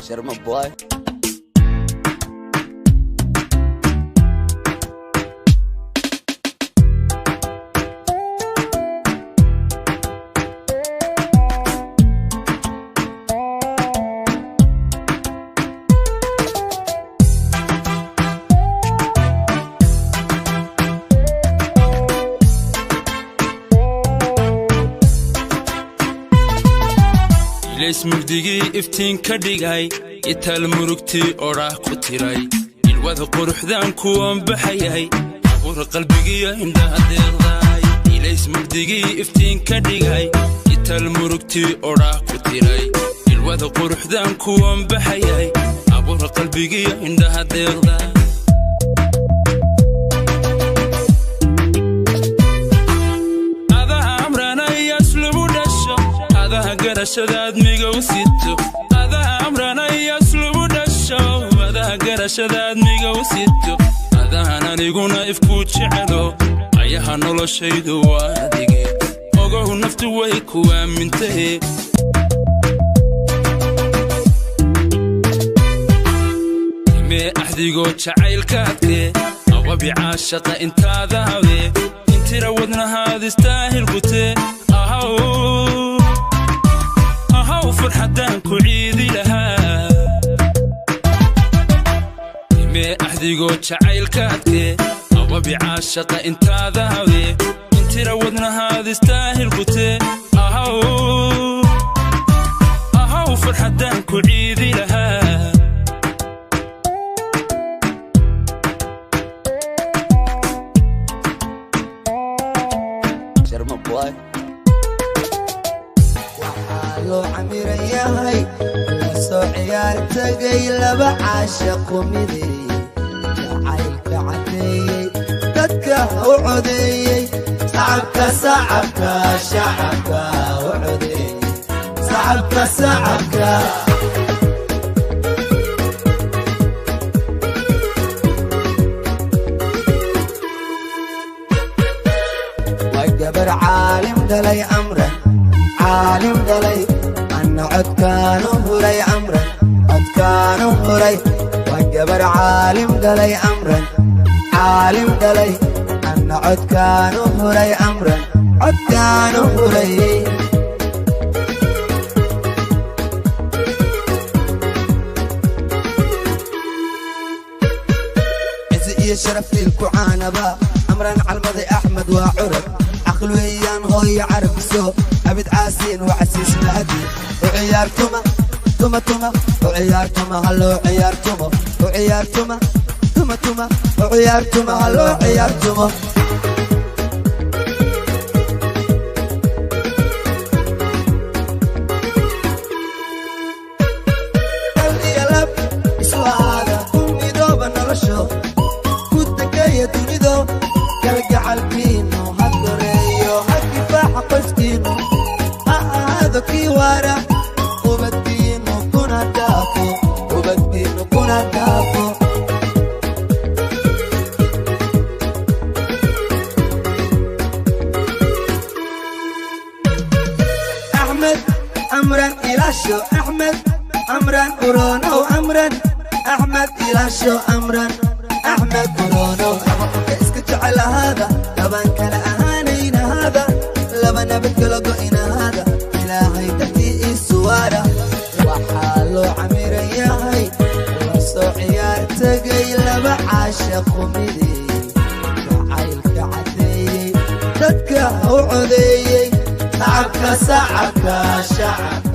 Sharma Boy. Ilays mugdigii iftiin ka dhigay, itaal murugtii odhaah ku tiray, ilwada quruxdaan kuwan baxayay, abuur qalbigiyo indhaha deeqdaay. Ilays mugdigii iftiin ka dhigay, itaal murugtii odhaah ku tiray, ilwada quruxdaan kuwan baxayay, abuur qalbigiyo indhaha deeqdaay. Adaha amranayas lagu dhasho, adaha garashadaad migow sito, adaha amranayas lagu dhasho, adaha garashadaad migow sito, adahan aniguna ifku jecelo, ayaha noloshaydu waa adige, ogow naftu way ku aamintahe. Mee axdigoo jacaylkaadke awabi caashaqa intaada habe, intira wadnahaad istaahil gute, ahaw ahaw farxaddaan ku ciidi lahaa. Mee axdigoo jacaylkaadke awabi caashaqa intaada habe, intira wadnahaad istaahil gute, ahaw ahaw farxaddaan ku ciidi lahaa. Sharma Boy. Waxaa loo camiran yahay la soo ciyaar tagay laba caashaqo mideeyey, jacaylka caddeeyey, dadka u codeeyey, sacabka sacabka shacabka u codeeyey, sacabka sacabka. Waa gabar caalim dhalay Amran, caalim dhalay, anna codkaanu huray Amran, codkaanu huray. Waa gabar caalim dhalay Amran, caalim dhalay, anna codkaanu huray Amran, codkaanu huray. Cizi iyo sharaf wiilku caanaba Amran calmaday Axmed, waa curad caql weeyaan, hooyo carabiso abid caasiin wacasiis mahadi. U ciyaartuma tuma tuma, u ciyaartuma halloo ciyaartumo, u ciyaartuma tuma tuma, u ciyaartuma halloo ciyaartumo. Kal iyo lab isu ahaada, ku midooba nolosho, ku degeeya dunido, kalgacalkiinu ha koreeyo, ha kifaaxa qoyskiinu, ha ahaado kii waara, ubadkiinu kuna dhaafo, ubadkiinu kuna dhaafo. Axmed Amran ilaasho, Axmed Amran uronow, Amran Axmed ilaasho, Amran Axmed uronow. Laba qofka iska jecel ahaada, labaan kala ahaanayn ahaada, laba nabadgelo go'in ahaada, Ilaahay dartii iisu waara. Waxaa loo camiran yahay la soo ciyaar tegay laba caashaqo mideeyey, jacaylka caddeeyey, dadka u codeeyey, sacabka sacabka shacabka.